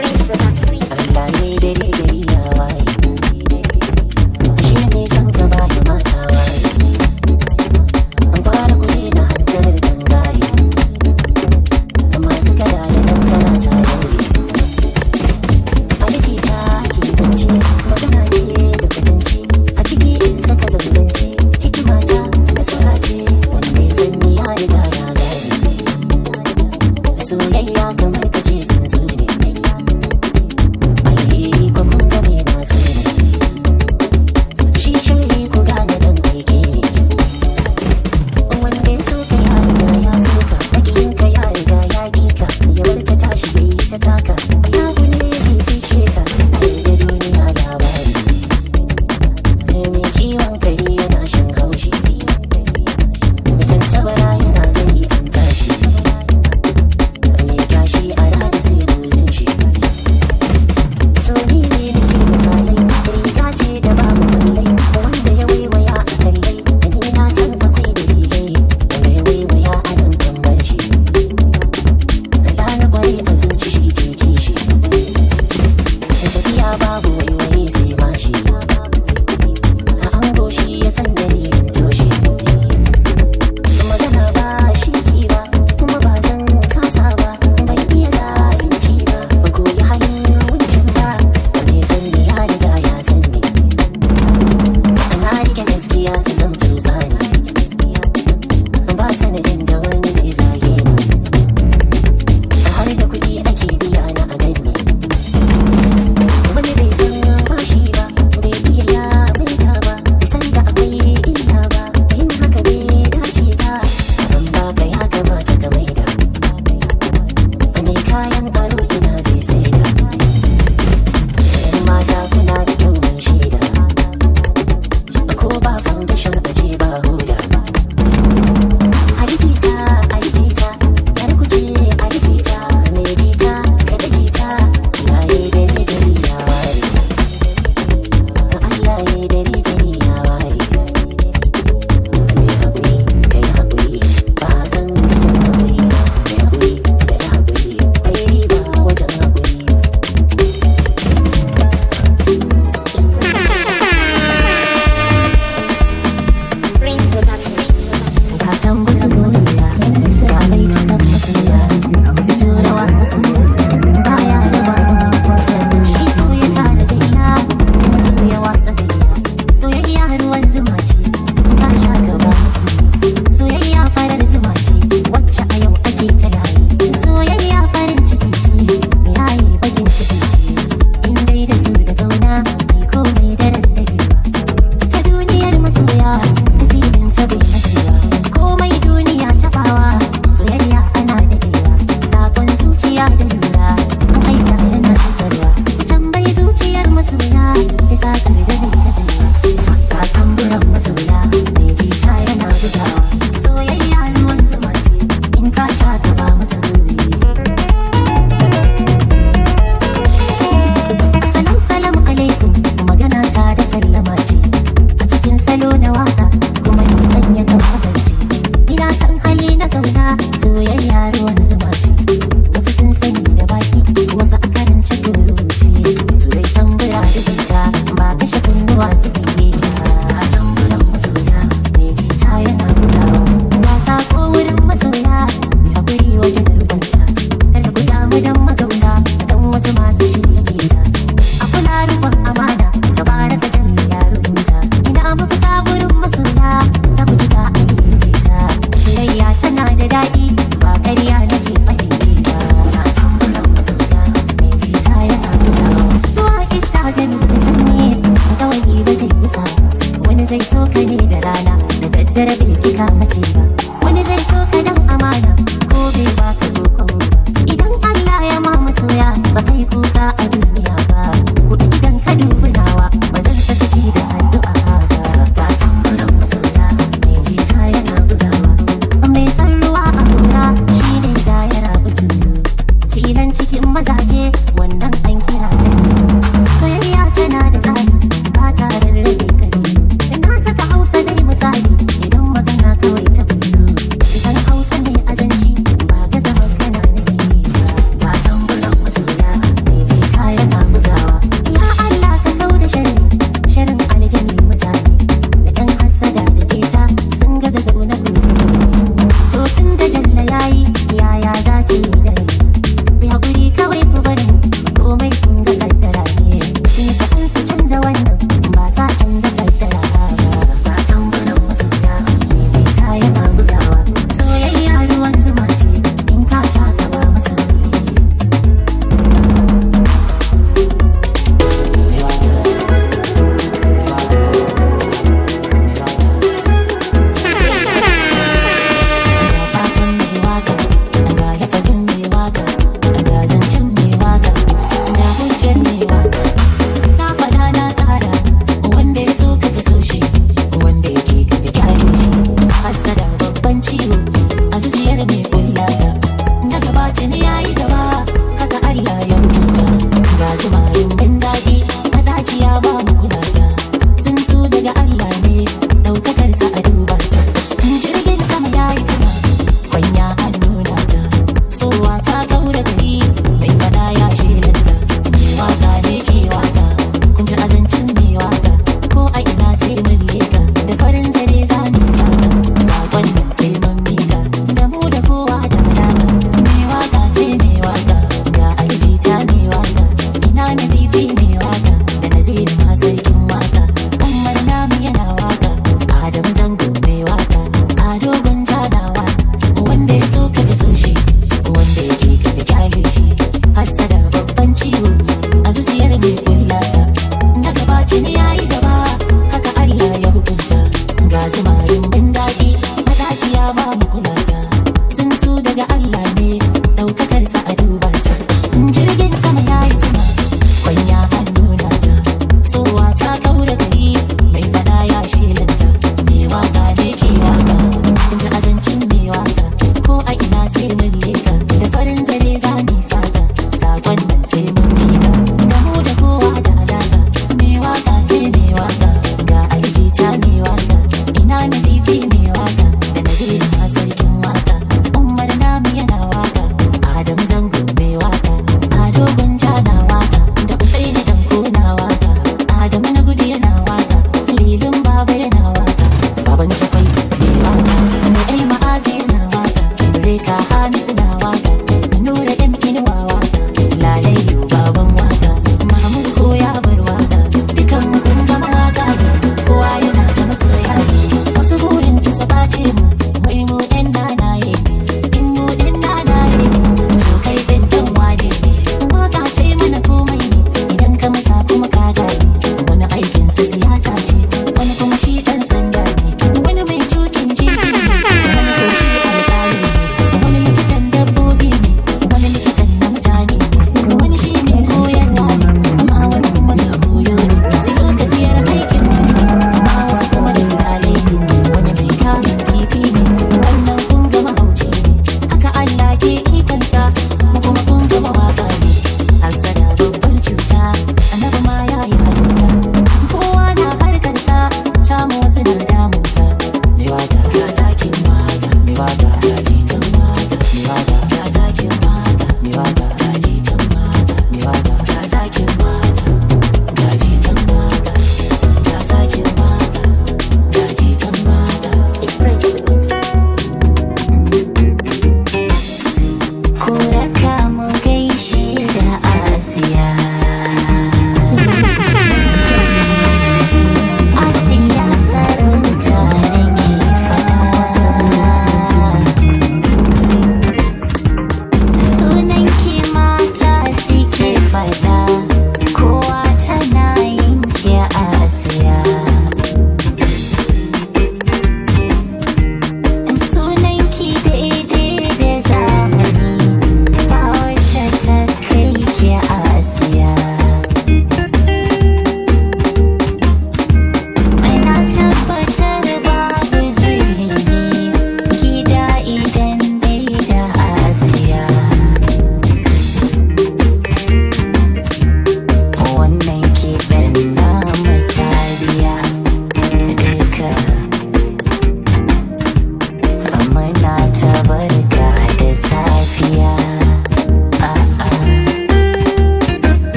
Allah ne dare gari ya waye, shi ne san ka ba ya mata waye. An fara kule na hantarar gangare, masu kada da ɗan karata daure. Aliji ta ke zance, magana ce da kwatance, a ciki in saka zaurance, hikima ta nasara ce, wanda ya san ni ya riga ya gane. Soyayya kamar ka ce tsuntsu ne, alheri ko kun ga me na so ne, shi sharri ku gane dan aike ne. Wanda ya so ka ya riga ya so ka, makiyin ka ya riga ya ƙi ka, ya bar ta tashi ya yi ta taka, Allahu ne yake fishe ka, ai da duniya labari. Mai kiwon kare yana shan haushi, mai tantabara yana gani an tashi, mai kyashi a rana sai buzin shi. To ni ne nake misalai, riga ce da babu mallai, wanda ya waiwaya a kallai, ni na san akwai dalilai, wanda ya waiwaya a nan kan bar shi. Da na kware a zuci shi ke kishi, tafiya babu waiwaye sai mashi, a ango shi ya san dalilin toshi. Magana ba shi ki ba, kuma ba zan kasa ba, ban iya zalunci ba, ban koyi halin wancan ba, wanda ya san ni ya riga ya san ni. Na rike gaskiya ta zamto zani, ba sanadin da wani zai zage ni, har da kuɗi ake biya na a ganni. Wani bai san bashi ba, bai iya ya maida ba, bai san da akwai illa ba, yin haka bai dace ba. Ban baka ya kamata ka maida, mai kayan aro ina zai saida. Yan mata kuna da kyau mai shaida, ko ba foundation a ce ba huda. Alijita, alijita, yar kuce alijita, mai jita, kada jita, Allah ya dare gari ya waye. Allah ya dare gari ya waye. Mai haƙuri, kai haƙuri, ba san gajin haƙuri, mai haƙuri, da haƙuri, bai riba wajen haƙuri. Prince Production. Ga tamburan masoya, ga mai cikar masoya, ku fito rawa masoya, baya raba da mai. Shi so ya tara gayya, kuma so ya watsa gayya. Soyayya ruwan zuma ce, in ka sha gaba masoyi. Soyayya farar zuma ce, wacce a yau ake ta yayi. Soyayya farin ciki ce, yayi bakin ciki ce. In dai da su da kauna, ai komai daren dadewa. Ta duniyar masoya, da filin ta bai nasewa. Komai duniya tabawa, soyayya ana dadewa. Sakon zuciya da lura, an aika yana isarwa. Tambayi zuciyar masoya, ta sakar da bai katsewa. Ga tamburan masoya.